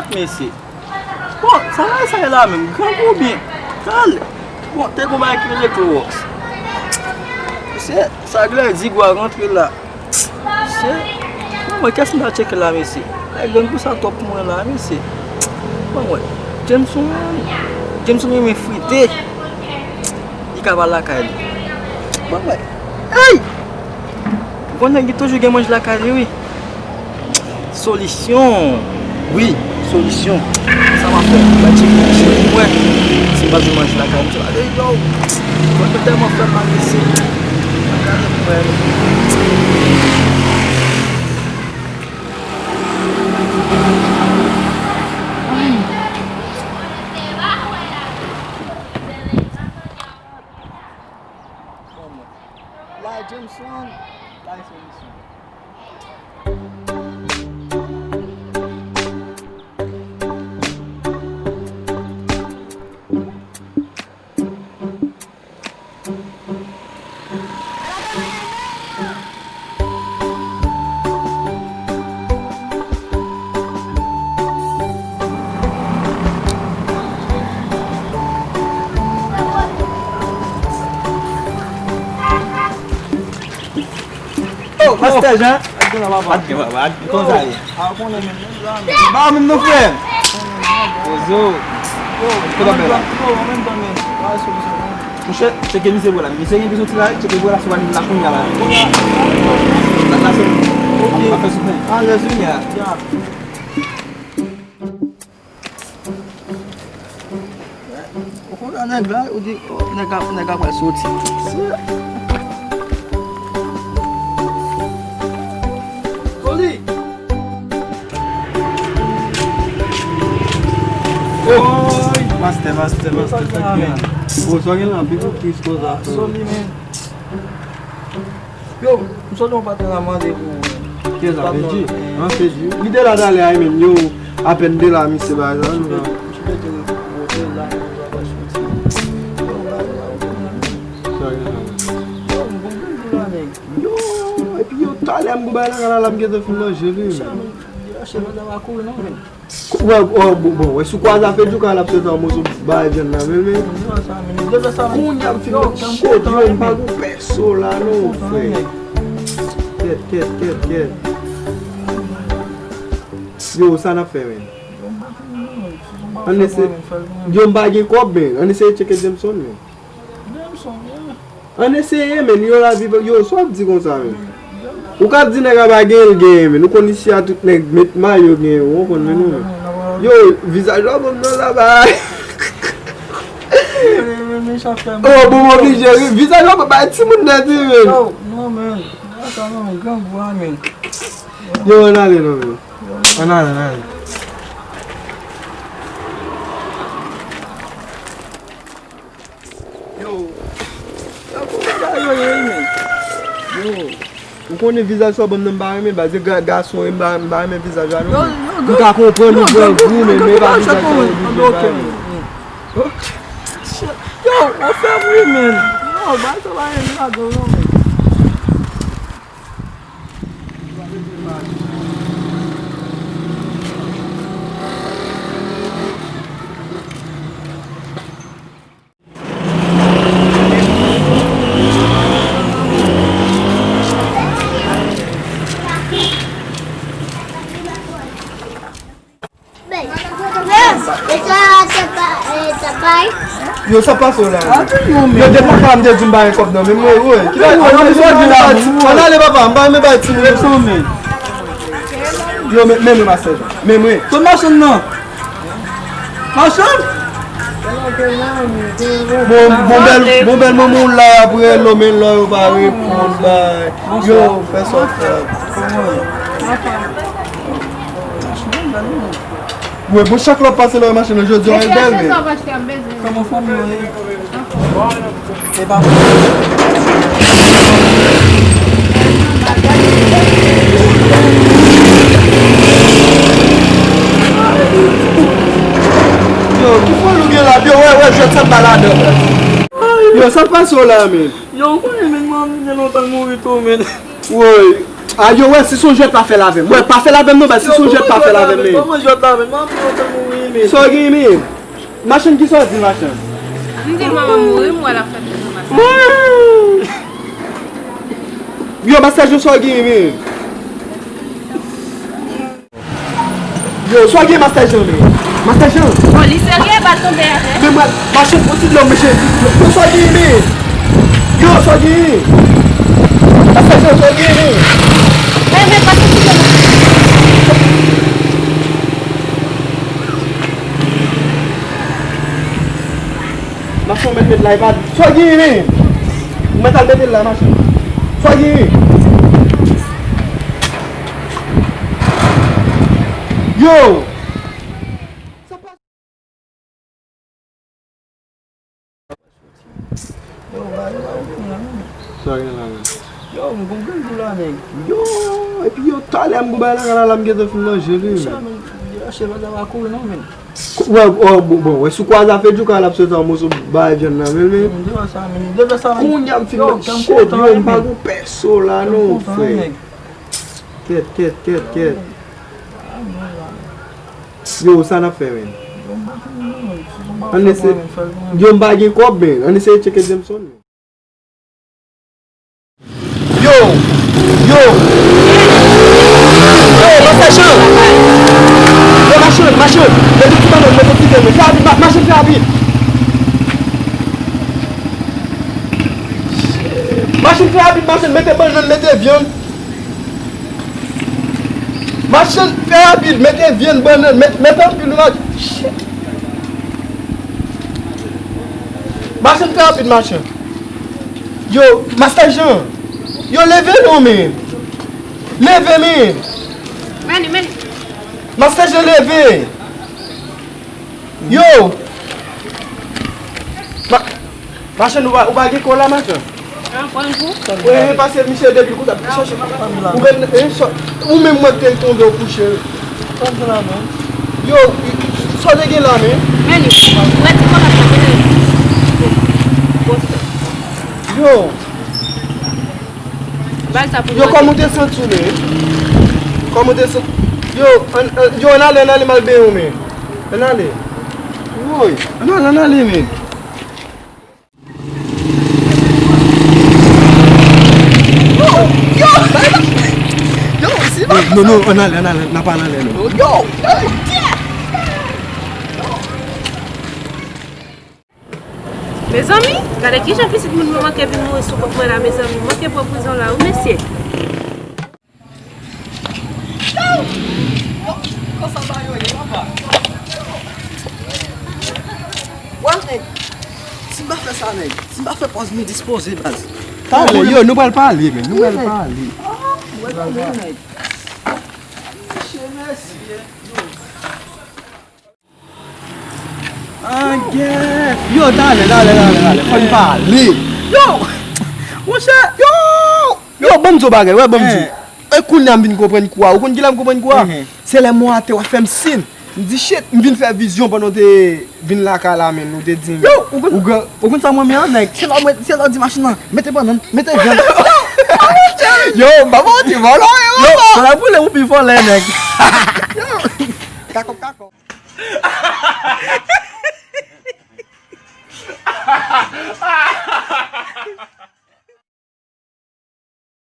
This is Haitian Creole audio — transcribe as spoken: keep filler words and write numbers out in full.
Mesye. Bon, sa la, sa ye la menm? Grangou oubyen? Talè. Bon, te gon bagay ki rele Klowòks. Mesye, sa glè di gwa rantre la. Mesye, bon, mwen, kès m ta tcheke la, mesye? Ay, grangou sa twòp pou mwen la, mesye. Bon, mwen, Jameson, Jameson renmen frite. Li ka pa lakay li. Bon, mwen, ay! Ou konnen nèg li toujou gen manje lakay li, wi. Solisyon. Wi, solisyon. Sa m ap fè? M ap tcheke yon chèf pou mwen. Si m pa jwenn manje lakay m, se pa de yo. Mwen te tèlman fè m mal mesye. Gade pou mwen. Bon, mwen. La Jameson, la solisyon. Oh, Pastè Jan. Ak gen la, papa. Ak gen, papa. Ak, kòman sa ye? A, konnen menm, menm la, menm. Ba menm non, frè. Ozo. Yo, kote w ap fè la? Yo, an menm tan, men. Ba solisyon, non. Monchè, tcheke misye bò la. Misye gen bezwen ti la, tcheke bò la, sou la kounye a la. La, la, se. Ok. An fè sou pen. An lè sou ya. Ya. Ou konn nèg la, ou di, oh, nèg la, nèg la pral soti. Soli! Oh! Mastè, mastè, mastè, sa k gen? Oh, sa gen la, pi pou plis konsa. Soli, men. Yo, m sot yon patnè la mande pou. Kiyès la, Fedji? An, Fedji. Li de la talè a, menm, yo, apèn de la, misye bagay sa, nou la. Yo, epi yo, talè m gon bagay lakay la, la m gentan fin manje li, menm. Wè, oh, bon, bon, wè, sou kwa zafè di w ka l ap soti yon moso bay vyann nan, men, men. Kounye a m fin met chèt, yo, m pa gon pèso la, non, frè. Kèt, kèt, kèt, kèt. Yo, sa n ap fè, men? Ann eseye, yo, m pa gen kòb, men. Ann eseye tcheke Jameson, men. Ann eseye, men, yo lavi, yo, sa w ap di konsa, men? Ou ka di nèg la pa genyen, l genyen, men. Nou konn isi a tout nèg met mayo genyen, ou konprann, men nou, men. Yo, vizaj la bon nan la bay. Oh, bon, m oblije ri. Vizaj la bon bay timoun nan di, men. Non, men. Yo, ann ale, non, men. Ann ale, ann ale. Yo, yo, kòman bagay yo ye, men? Yo, ou konnen vizaj sa w ban m nan, m pa renmen baz. Se ga-, gason, m pa, m pa renmen vizaj la, non. M ka konprann ou grangou, men, men e pa vizaj sa yo di, men pa renmen. Yo, ou fè m ri, men. Non, bagay sa pa renmen ladan, non, men. Yo, sa pase w la, men. Yo, depi lakay la, m te di m pa gen kòb nan men m, wi, wi. Ki bagay, ann ale, papa, m pa renmen bay timoun. Yo, men, men mwen, mastè Jan. Men mwen. Kot machann nan? Machann? Bon, bon bèl, bon bèl manman w la, apre lò, men lò yo pa reponn, bay. Yo, fè sa w fè. Mwen, bon, chak lè w ap pase lè w mache nan jodi a, e bèl, men. Kòman fanmi w ye? E pa bon. Yo, ki fòl ou gen la? Yo, wè, wè, jwèt sa m ba ladan. Yo, sa k pase w la, men? Yo, ou konnen, men, manman m gen lontan l mouri tou, men. Woy. A, yo, wè, si se yon jwèt, pa fè l avè m. Wè, pa fè l avè m non, baz, si se yon jwèt, pa fè l avè m, men. Kòman jwèt la, men? Manman, yo te mouri, men. Sa w gen, men? Machann, ki sa w di, machann? M di l manman mouri, m wè l ap fè tout machann. Yo, Masta Jean, sa w gen, men? Yo, sa w gen, Masta Jean, men? Masta Jean. Bon, li serye, bal tonbe atè. Men mwen, machann, pran ti dlo, mesye. Yo, sa w gen, men? Yo, sa w gen? Masta Jean, sa w gen, men? Men, men, pase ti dlo. Machann, ou mèt met la, e pa, sa w gen, men? Ou mèt al mete l la, machann. Sa w gen? Yo! Sa pa Yo, ba, yo, ba, yo, kounye a, men. Sa gen la, men? Yo, m gon grenn pou la, nèg. Yo, epi yo, talè m gon bagay la, la, la, m gentan fin manje li, men. Sa, men, yo, chèf la va kouri, non, men. Wè, o, bon, bon, wè, sou kwa zafè di w ka l ap soti yon moso bay vyann nan, men, men. M di w sa, men, de sa, men. Kounye a m fin manje chèf, yo, m pa gon pèso la, non, frè. Kèt, kèt, kèt, kèt. Yo, sa n ap fè, men? Ann eseye. Yo, m pa gen kòb, men. Ann eseye tcheke Jameson, men. Yo! Yo! Yo, Masta Jean! Yo, machann, machann! Mete ti bannann, mete ti vyann, men. Fè rapid, ma-, machann, fè rapid! Machann, fè rapid, machann, mete bannann, mete vyann. Machann, fè rapid, mete vyann, bannann, met-, mete anpil rad. Machann, fè rapid, machann. Yo, Masta Jean. Yo, leve non, men. Leve, men. Men li, men li. Masta Jean, leve. Yo! Ma-, machann, ou pa, ou pa gen kò la, machann? An, pran l pou? Wi, wi, pase misye depi l konsa, chache. Ou menm, e, sa, ou menm mwen te tonbe w kouche. Yo, sa w te gen la, men? Men li, ou mèt di kò la, sa, men li. Yo! Bay sa pou yo, kòman w te santi w, men? Kòman w te santi? Yo, ann, ann, yo, ann ale, ann ale, m al benyen w, men. Ann ale. Woy, ann ale, ann ale, men. Yo, yo, yo, si non, non, non, ann ale, ann ale, n ap al anlè, non. Yo, yo. Mezanmi, gade kijan pitit moun mwen manke vin mouri sou kont mwen la, mezanmi. M manke pran prizon la, wi, mesye. Konsa bagay yo ye, papa. Wè, nèg, si m pa fè sa, nèg, si m pa fè pòz m dispoze, baz. Talè, yo, nou pral pale, men, nou pral pale. Mesye, mesye. Angèt! Yo, talè, talè, talè, talè. Fò n pale. Yo! Monchè, yo! Yo, ban m di w bagay, wè, ban m di w. E kounye a m vin konprann kou a. Ou konn kilè m konprann kou a? Se lè mò a te w ap fè m siy. M di, shit, m vin fè vizyon pandan w te vin lakay la, men, ou te di m. Yo, ou konn, ou konn sa m renmen an, nèg? Se lè w, se lè w di machin nan, mete bannann, mete vyann. Yo, m pa manti, vòlò, yo, yo, sa la boule, ou pi vòlè, nèg. Yo, kakòp, kakòp.